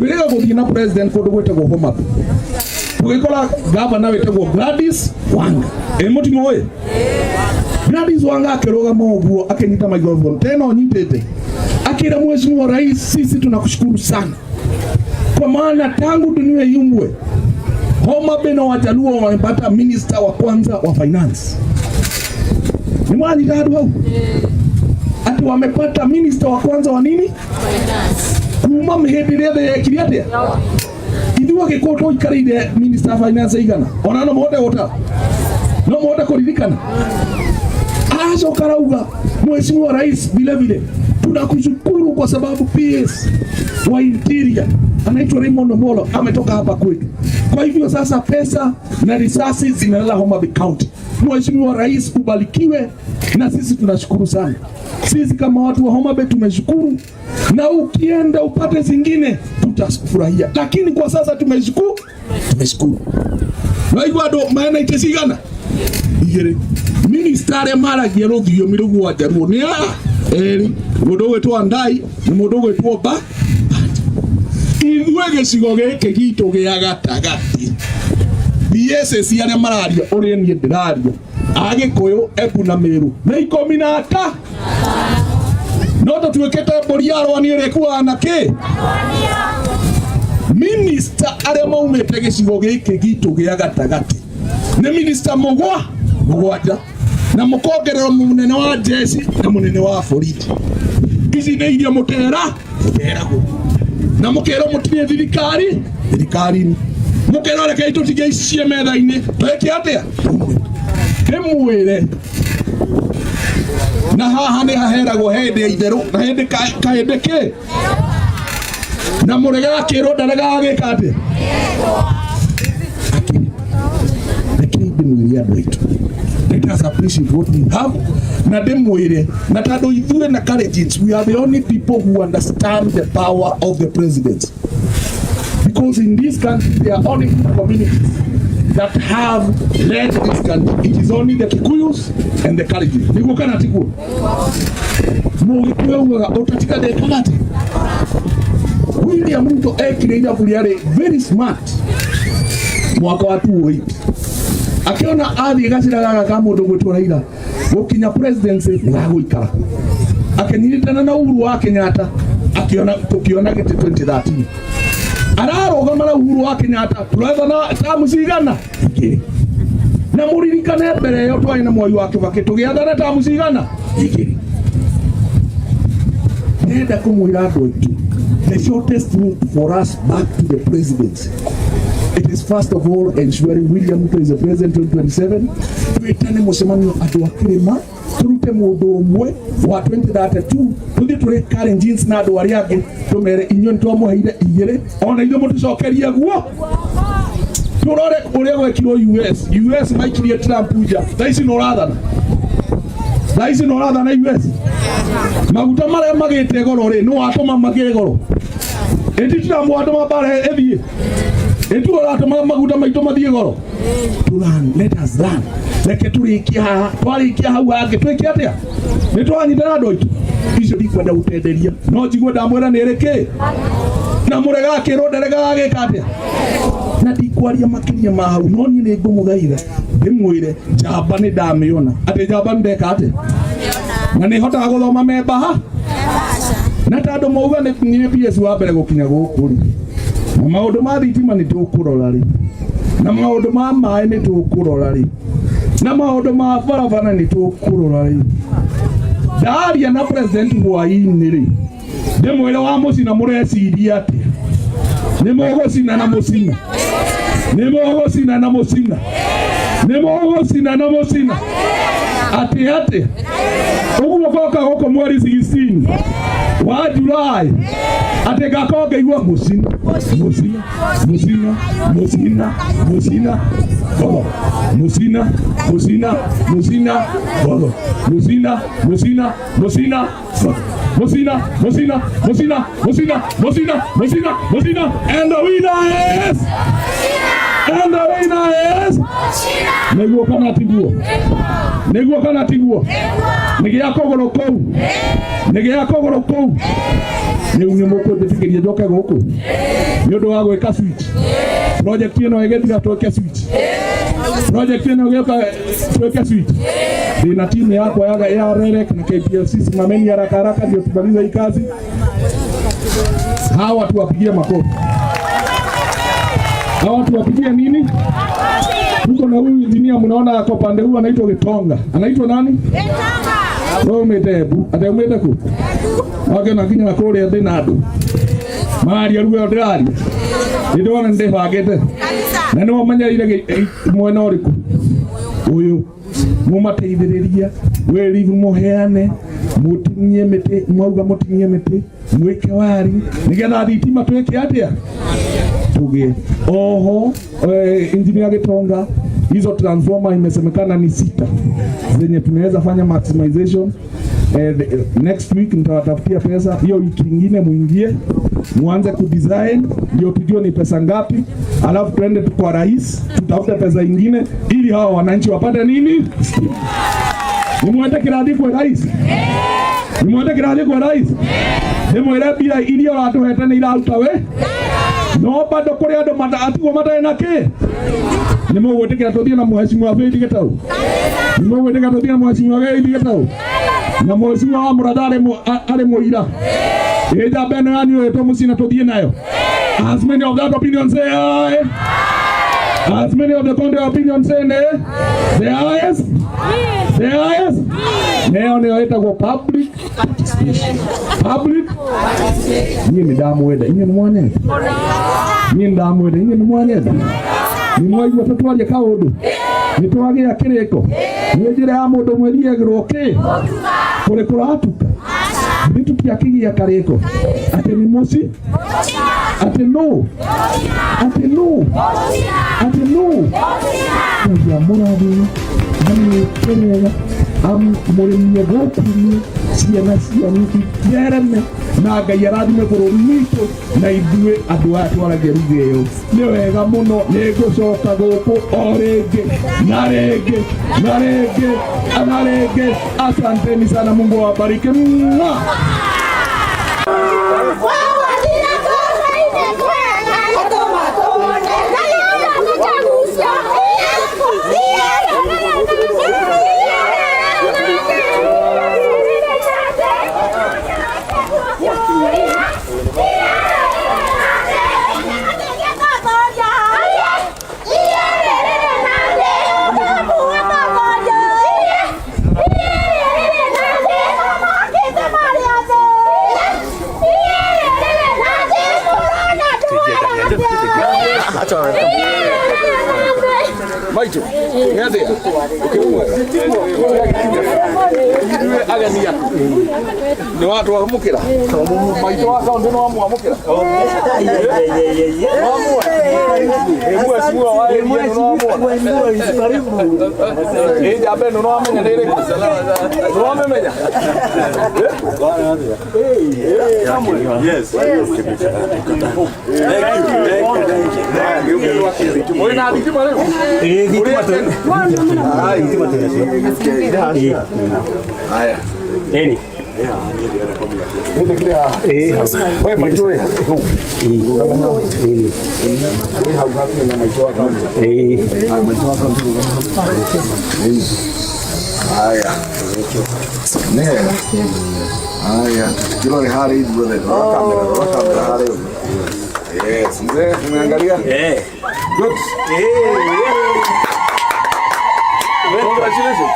Twĩrĩga gũthiĩ na president kũndũ gwĩtagwo Homa Bay, tũgĩkora gavana wĩtagwo Gladys Wanga. Ĩ mũtimũĩ Gladys Wanga? Akĩrũgama ũguo akĩnyita microphone tena ũnyitĩte, akĩra, "Mheshimiwa Rais, sisi tunakushukuru sana kwa maana tangu dunia iumbwe, Homa Bay na Wajaluo wamepata minister wa kwanza wa finance." Ni mwanyita handũ hau ati wamepata minister wa kwanza wa nini? Kuma hĩndĩ ĩrĩa thĩ yekire atĩa? Ithuĩ Agĩkũyũ tũikarĩire minister wa finance igana? Ona no mũhote gũtara, no mũhote kũririkana. Aracoka arauga, "Mheshimiwa Rais, vile vile tunakushukuru kwa sababu PS wa Interior anaitwa Raymond Omolo ametoka hapa kwetu. Kwa hivyo sasa pesa na risasi zinalala Homa Bay County. Mheshimiwa Rais, ubarikiwe, na sisi tunashukuru sana. Sisi kama watu wa Homa Bay tumeshukuru, na ukienda upate zingine tutafurahia, lakini kwa sasa tumeshukuru, tumeshukuru." Waigua andũ maena itĩ cigana? Igĩrĩ. Minista arĩa maragia rũthiomi rũu rwa Njaruo nĩ a erĩ, mũndũ ũgwĩtwo Andai na mũndũ ũgwĩtwo Ba. Ithuĩ gĩcigo gĩkĩ gitũ gĩa gatagatĩ, BSS arĩa mararia ũrĩa niĩ ndĩraria, Agĩkũyũ, Embu na Meru nĩ 15, no tũtuĩkĩte mbũri ya rwani ĩrĩa ĩkuaga na kĩ. Minista arĩa maumĩte gĩcigo gĩkĩ gitũ gĩa gatagatĩ nĩ minista mũgwanja, na mũkongererwo mũnene wa jeshi na mũnene wa borithi. Ici nĩ iria mũtera mũteragwo na mũkerwo mũtirĩ thirikari thirikari-inĩ, mũkerwo rekei tũtige ici ciĩ metha-inĩ, twĩke atĩa? Ndĩmwĩre na haha nĩ haheragwo hĩndĩ ya itherũ na hĩndĩ kahĩndĩ kĩ na mũrega akĩrwo ndaregaga gĩka atĩa. Akĩrĩ rekei ndĩmwĩre andũ aitũ, let us appreciate what we have. Na ndĩmwĩre na tondũ ithuĩ na Kalenjins, we are the only people who understand the power of the president, because in this country there are only two communities that have led this country. It is only the Kikuyus and the Kalenjins. Niguo kana tiguo? Mũgĩkũyũ augaga ũtatika ndekaga atĩ William Ruto ekire irabu rĩarĩ very smart mwaka wa 2008, akiona athiĩ gacĩra gaka ka mũndũ gwĩtwo Raila gũkinya presidency nĩ gagũikara, akĩnyitana na Uhuru wa Kenyatta, akiona tũkĩona gĩtĩ 2013 ararũgama na Uhuru wa Kenyatta, tũrethana tamu cigana? 2. Na mũririkane mbere ĩyo twarĩ na Mwai wa Kibaki, tũgĩathana tamu cigana? 2. Ndĩrenda kũmwĩra andũ aitũ, the shortest route for us back to the presidency, it is first of all ensuring William Ruto is the president 2027. Twĩtane mũcemanio andũ a kĩrĩma, tũrute mũndũ ũmwe wa 2032, tũthiĩ tũrĩ Kalenjins na andũ arĩa angĩ, tũmere inyuĩ nĩ twamũheire 2, ona ithuĩ mũtũcokerie guo. Tũrore ũrĩa gwekirwo US. US maikirie Trump nja, thaa ici no ũrathana, thaa ici no ũrathana US. Maguta marĩa magĩte goro rĩ, nĩ watũma magĩe goro? Ĩti Trump watũma mbara ĩthiĩ? Ĩtu ũratũma maguta maitũ mathiĩ goro? To learn, let us learn. Reke tũrĩkie haha, twarĩkia hau hangĩ twĩke atĩa? Nĩ twanyitana andũ aitũ? Icio ndikwenda gũtenderia, no njigue ndamwĩra nĩ ĩrĩkĩ na mũrega akĩrwo ndaregaga gĩka atĩa, na ndikwaria makĩria ma hau, no niĩ nĩ ngũmũthaitha ndĩmwĩre njamba nĩ ndamĩona atĩ njamba nĩ ndeka atĩa na nĩ hotaga gũthoma membaha, na tondũ mauga nĩ niĩ PS wa mbere gũkinya gũkũ rĩ, na maũndũ ma thitima nĩ tũkũrora rĩ, na maũndũ ma maĩ nĩ tũkũrora rĩ, na maũndũ ma barabara nĩ tũkũrora rĩ. Ndaria na president hwaĩ-inĩ rĩ, ndĩmwĩre wa mũcina mũreciria atĩa? Nĩ mũgũcina na mũcina, nĩ mũgũcina na mũcina, nĩ mũgũcina na mũcina atĩ atĩ ũguo goka gũkũ mweri 16 wa July, atĩ ngakorwo ngĩigua mũcina, mũcina, mũcina, mũcina, mũcina gogo, mũcina, mũcina, mũcina gogo, mũcina, mũcina, mũcina gogo, mũcina, mũcina, mũcina, mũcina, mũcina, mũcina, mũcina, and the winner is, and the winner is. Nĩguo kana tiguo? Nĩguo kana tiguo? Nĩ gĩa kũgũrũ kũu, nĩ gĩa kũgũrũ kũu. Rĩu nĩ mũkũnjĩtĩkĩria njoke gũkũ nĩ ũndũ wa gwĩka switch project ĩno ĩgĩthira twĩke switch project ĩno ĩgĩũka twĩke switch. Ndĩna timu yakwa ya REREC na KPLC, simameni haraka haraka ndio tumalize hii kazi. Hawa tuwapigie makofi, hawa tuwapigie nini? Tuko na huyu injinia mnaona kwa pande huu anaitwa Gitonga. Anaitwa nani? Wewe umete Embu, ate umete ku? Wake na kinya kuria ndina andu. Maria ruo ndiraria. Ndona ndibangite. Na nĩ wamenyereire mwena ũrĩkũ? Ũyũ. Mũmateithĩrĩria, wĩrivu mũheane, mũtinie mĩtĩ, mwauga mũtinie mĩtĩ, mwĩke wari, nĩgetha thitima twĩke atĩa? Tuge. Oho, engineer Gitonga, hizo transformer imesemekana ni 6 zenye tunaweza fanya maximization. Next week nitawatafutia pesa hiyo, wiki ingine muingie muanze kudesign ndio tujue ni pesa ngapi, alafu tuende kwa rais tutafute pesa ingine ili hawa wananchi wapate nini? Nimwende kirathi kwa rais, nimwende kirathi kwa rais, nimwire mbia iria uratuhete ni iraruta we no bado kuri andu atigwo matarĩ na kĩ. Nĩ mũgwĩtĩkĩra tũthiĩ na mheshimiwa Faith Gĩtau? Nĩ mũgwĩtĩkĩra tũthiĩ na mheshimiwa Faith Gĩtau? Na mheshimiwa wa Mũratha arĩ mũira ĩ njamba ĩno yanyu ĩtwo mũciĩ na tũthiĩ nayo. As many of that opinion say aye. As many of the contrary opinion say nay. The ayes. The ayes. Neo nĩyo ĩtagwo public participation. Public participation. Niĩ nĩ ndamwenda, inyuĩ nĩ mwanyenda. Niĩ nĩ ndamwenda, inyuĩ nĩ mwanyenda. Nĩ mwaigua tũtwarie kaũndũ? Nĩ twagĩa kĩrĩko? Nĩ njĩra ya mũndũ ũmwe ĩthiagĩrwo kĩ? Kũrĩ kũratuka? Nĩ tũtiakĩgĩa karĩko? Atĩ nĩ mũci? Atĩ nũ? Atĩ nũ? Atĩ nũ? Ngai amũrathime, amwĩke wega, mũrĩmie gũkũ ciana cianyu ithereme na Ngai arathime bũrũri witũ na ithuĩ andũ aya twaragia rugha ĩyo. Nĩ wega mũno, nĩ ngũcoka gũkũ o rĩngĩ na rĩngĩ na rĩngĩ na rĩngĩ. Asanteni sana, Mungu awabariki. Mwah! Maitu, nĩ atĩa? Ageni aku nĩ watwamũkĩra? Maitũ wa kaũntĩ nĩ wamwamũkĩra? Mheshimiwa wa area nĩ wamwona? Ĩ njamba ĩno nĩ wamenya nĩ ĩrĩkũ? Nĩ wamĩmenya? Mũrĩ na thitima rĩu? Thitima twĩ nacio. Haya. Ĩni. Wĩtĩkire haha? We maitũ ĩ? Wĩ hau hakuhĩ na maitũ wa kaũntĩ. Haya, maitũ wa kaũntĩ rũgama hau. Haya. Nĩ hega. Haya, tukirore harĩa ithuothe, rora kamera, rora kamera harĩa ũguo. Yes, mzee, umeangalia? Good. Congratulations.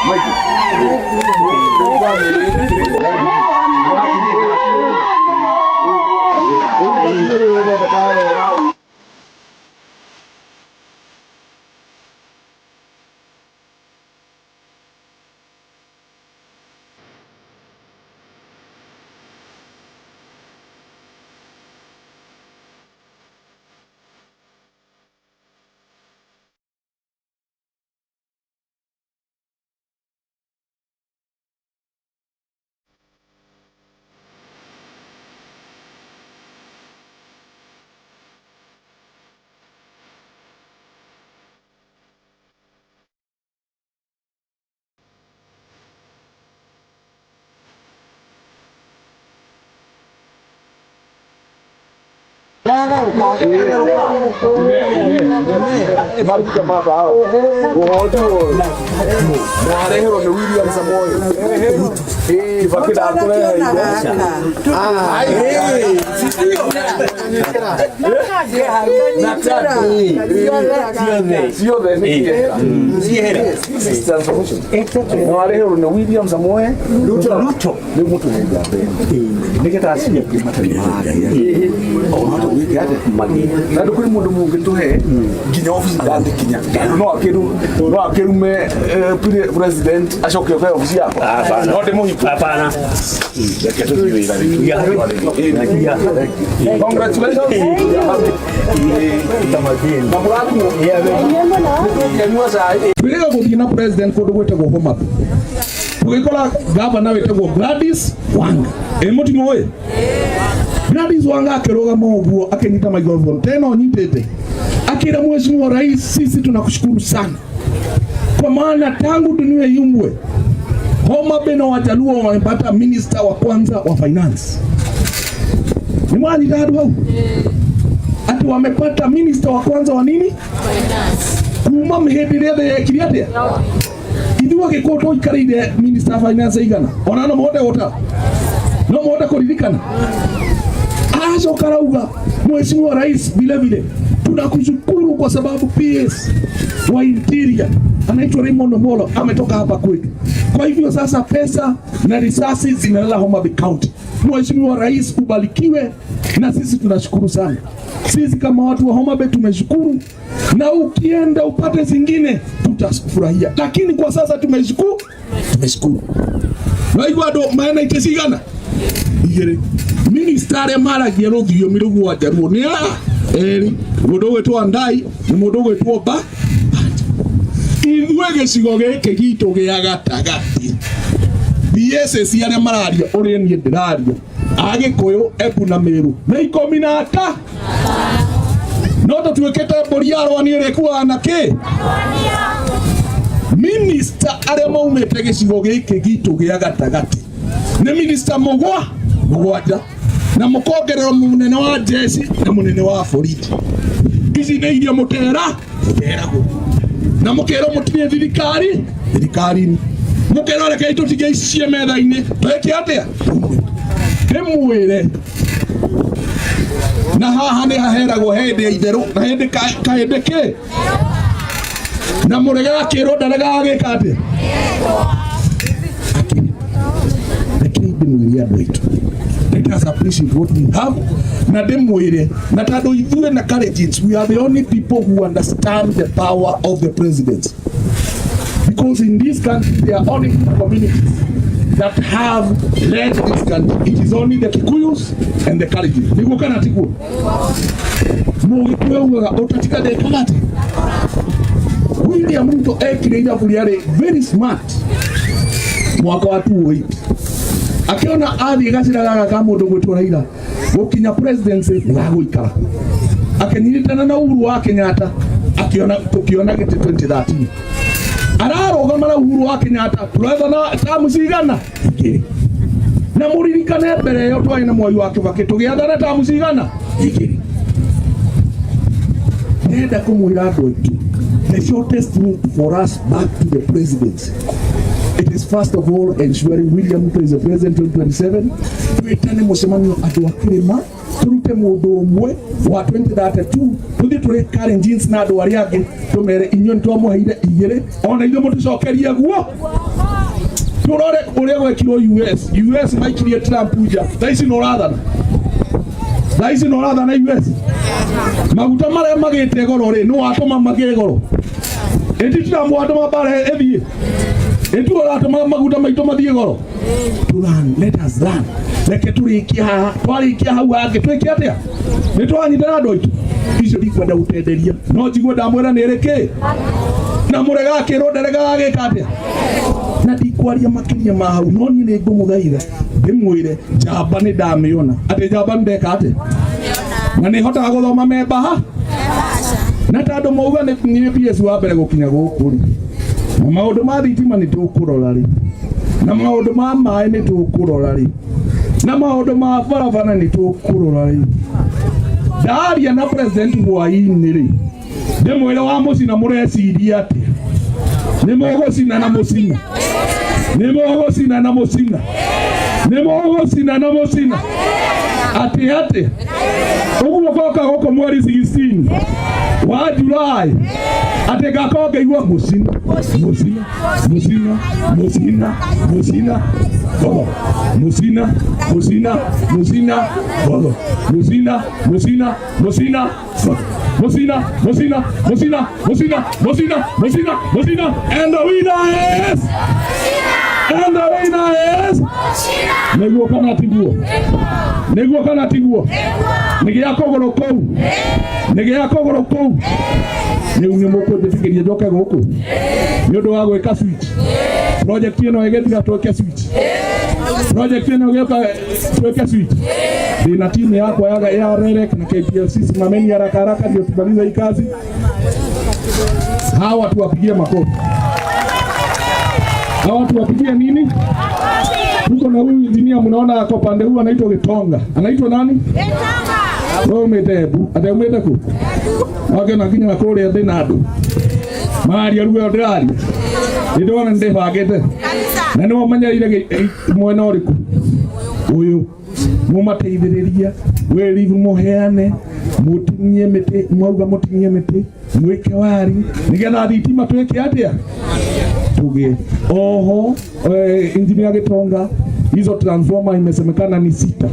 Mike. Maruta mabao ũhotwo na areherwo nĩ William Samoei ĩĩ Kibaki ndakũreheire. Ciothe nĩ kĩeha. This is transformation. Na wareherwo nĩ William Samoei Ruto. Ruto nĩ mũtũhe njamba ĩno nĩgetha acio angĩ matarĩ magĩa ona tũgwĩke atĩa na ndũ kũrĩ mũndũ mũngĩtũhe nginya obici ndangĩkinya no akĩrume president acoke oke obici yakwa. Hapana. No ndĩmũhike. Hapana. Reke tũthiĩ wĩra rĩu. Congratulations. Na mũrathimwo. Nĩtũkĩnyua cai. Twĩrĩga gũthiĩ na president kũndũ gwĩtagwo Homa Bay. Tũgĩkora gavana wĩtagwo Gladys Wanga. Ĩ mũtimũĩ? Gladys Wanga akĩrũgama ũguo akĩnyita microphone tena ũnyitĩte, akĩra, "Mheshimiwa Rais, sisi tunakushukuru sana kwa maana tangu dunia iumbwe Homa Bay na Wajaluo wamepata minister wa kwanza wa finance." Nĩ mwanyita handũ hau ati wamepata minister wa kwanza wa nini kuma hĩndĩ ĩrĩa thĩ yekire atĩa? Ithuĩ Agĩkũyũ tũikarĩire minister wa finance igana ona no mũhote gũtara, no mũhote kũririkana. Aracoka arauga, "Mheshimiwa Rais, vile vile tunakushukuru kwa sababu PS wa Interior anaitwa Raymond Omolo ametoka hapa kwetu. Kwa hivyo sasa pesa na risasi zinalala Homa Bay County. Mheshimiwa Rais, ubarikiwe, na sisi tunashukuru sana. Sisi kama watu wa Homa Bay tumeshukuru, na ukienda upate zingine tutafurahia, lakini kwa sasa tumeshukuru, tumeshukuru." Waigua andũ maena itĩ cigana? Igĩrĩ. Minista arĩa maragia rũthiomi rũgwa Njaruo nĩ aa erĩ, mũndũ ũgwĩtwo Andai na mũndũ ũgwĩtwo Ba. Ithuĩ gĩcigo gĩkĩ gitũ gĩa gatagatĩ, BSS arĩa mararia ũrĩa niĩ ndĩraria, Agĩkũyũ, Embu na Meru nĩ 15, no tũtuĩkĩte mbũri ya rwani ĩrĩkuaga na kĩ. Minista arĩa maumĩte gĩcigo gĩkĩ gitũ gĩa gatagatĩ nĩ minista mũgwanja, na mũkongererwo mũnene wa jeshi na mũnene wa borithi. Ici nĩ irio mũtera mũteragwo na mũkerwo mũtirĩ thirikari thirikari-inĩ, mũkerwo rekei tũtige ici ciĩ metha-inĩ, twĩke atĩa? Ndĩmwĩre na haha nĩ haheragwo hĩndĩ ya itherũ na hĩndĩ kahĩndĩ kĩ na mũregaga kĩrwo ndaregaga gĩka atĩa. Rekei ndĩmwĩre andũ aitũ, let us appreciate what we have, na ndĩmwĩre na tondũ ithuĩ na Kalenjins, we are the only people who understand the power of the presidency, because in this country there are only two communities that have led this country. It is only the Kikuyus and the Kalenjins. Niguo kana tiguo? Mũgĩkũyũ augaga ũtatika ndekaga atĩa. William Ruto ekire ithabu rĩarĩ very smart mwaka wa 2008, akiona athiĩ gacĩra gaka ka mũndũ gwĩtwo Raila gũkinya presidency nĩgagũikara, akĩnyitana na Uhuru wa Kenyatta, akiona tũkĩona gĩtĩ 2013 ararũgama na Uhuru wa Kenyatta, tũrethana tamu cigana? Igĩrĩ. Na mũririkane mbere ĩyo twarĩ na Mwai wa Kibaki, tũgĩathana tamu cigana? Igĩrĩ. Ndĩrenda kũmwĩra andũ aitũ, the shortest route for us back to the presidency, it is first of all ensuring William Ruto is the president 2027. Twĩtane mũcemanio andũ a kĩrĩma, tũrute mũndũ ũmwe wa 2032, tũthiĩ tũrĩ Kalenjins na andũ arĩa angĩ, tũmere inyuĩ nĩ twamũheire igĩrĩ, ona ithuĩ mũtũcokerie guo. Tũrore ũrĩa gwekirwo US. US maikirie Trump nja, thaa ici no ũrathana, thaa ici no ũrathana US. Maguta marĩa magĩte goro rĩ, nĩ watũma magĩe goro? Ĩti Trump watũma mbara ĩthiĩ? Ĩtu ũratũma maguta maitũ mathiĩ goro? To learn, let us learn. Reke tũrĩkie haha, twarĩkia hau hangĩ twĩke atĩa? Nĩ twanyitana andũ aitũ? Icio ndikwenda gũtenderia, no njigue ndamwĩra nĩ ĩrĩkĩ na mũrega akĩrwo ndaregaga gĩka atĩa, na ndikwaria makĩria ma hau, no niĩ nĩ ngũmũthaitha ndĩmwĩre njamba nĩ ndamĩona atĩ njamba nĩ ndeka atĩa na nĩ hotaga gũthoma membaha na tondũ mauga nĩ niĩ PS wa mbere gũkinya gũkũ rĩ, na maũndũ ma thitima nĩ tũkũrora rĩ, na maũndũ ma maĩ nĩ tũkũrora rĩ, na maũndũ ma barabara nĩ tũkũrora rĩ. Ndaria na president hwainĩ rĩ, ndĩmwĩre wa mũcina mũreciria atĩa? Nĩ mũgũcina na mũcina, nĩ mũgũcina na mũcina, nĩ mũgũcina na mũcina atĩ atĩ ũguo goka gũkũ mweri 16 wa Julai atĩ ngakorwo ngĩigua mũcina mũcina mũcina mũcina mũcina gogo mũcina mũcina mũcina gogo mũcina mũcina mũcina gogo mũcina mũcina mũcina mũcina mũcina mũcina mũcina. And the winner is, and the winner is. Nĩguo kana tiguo? Nĩguo kana tiguo? Nĩ gĩa kũgũrũ kũu, nĩ gĩa kũgũrũ kũu. Rĩu nĩ mũkũnjĩtĩkĩria njoke gũkũ nĩ ũndũ wa gwĩka switch project ĩno ĩgĩthira, twĩke switch project ĩno ĩgĩũka, twĩke switch. Ndĩna timu yakwa ya REREC na KPLC, simameni haraka haraka ndio tumalize hii kazi. Hawa tuwapigie makofi, hawa tuwapigie nini? Tuko na huyu injinia mnaona ako pande huu anaitwa Gitonga. Anaitwa nani? Wewe umĩte Embu, ate umĩte kũ? Wake na kinya kũrĩa ndĩ na andũ maria ruga ndĩraria, nĩ ndĩrona nĩ ndĩbangĩte na nĩ wamenyereire mwena ũrĩkũ ũyũ mũmateithĩrĩria wĩrivu mũheane mũtinie mĩtĩ, mwauga mũtinie mĩtĩ mwĩke wari nĩgetha thitima twĩke atĩa tuge oho. Engineer Gitonga, hizo transformer imesemekana ni sita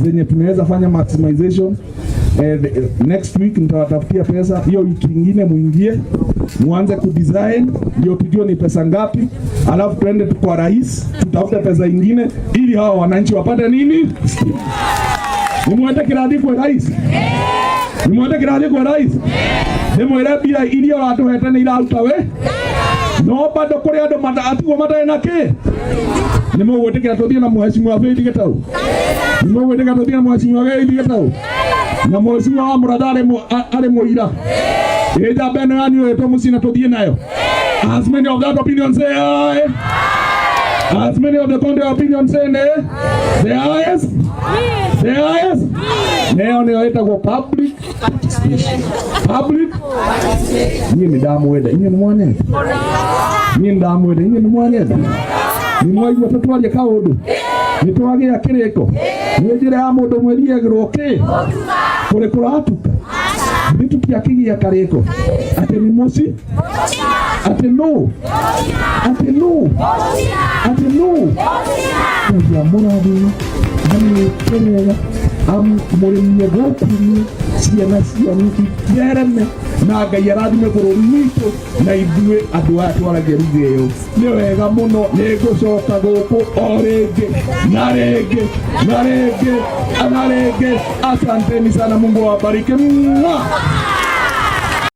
zenye tunaweza fanya maximization. Next week nitawatafutia pesa hiyo, wiki ingine muingie muanze kudesign ndio tujue ni pesa ngapi, alafu tuende kwa rais tutafute pesa ingine ili hawa wananchi wapate nini? Nimwende kirathi kwa rais, nimwende kirathi kwa rais, ndimwire mbia iria ũratũhete nĩ iraruta we no bado kũrĩ andũ atigwo matarĩ na kĩ. Nĩ mũgwĩtĩkĩra tũthiĩ na mheshimiwa Faith Gĩtau? Nĩ mũgwĩtĩkĩra tũthiĩ na mheshimiwa Faith Gĩtau na mheshimiwa wa Mũratha arĩ mũira? Ĩ njamba ĩno yanyu ĩtwo Mũcina tũthiĩ nayo. As many of that opinion say aye. As many of the contrary opinion say nay. The ayes, the ayes. Nayo nĩyo ĩtagwo public participation. Public. Niĩ nĩ ndamwenda, inyuĩ nĩ mwanyenda. Niĩ nĩ ndamwenda, inyuĩ nĩ mwanyenda. Nĩ mwaigua tũtwarie kaũndũ, nĩ twagĩa kĩrĩko. Nĩ njĩra ya mũndũ mwĩthiagĩrwo kĩ kũrĩ kũratuka nĩ tũtiakĩgĩa karĩko atĩ nĩ mũci atĩ nũ atĩ nũ atĩ nũ. Ngai amũrathime, amwĩke wega, mũrĩmie gũkũ ciana cianyu ithereme na Ngai arathime bũrũri witũ na ithuĩ andũ aya twaragia rugha ĩyo. Nĩ wega mũno, nĩ ngũcoka gũkũ o rĩngĩ na rĩngĩ na rĩngĩ na rĩngĩ. Asanteni sana, Mungu awabariki. Mwah!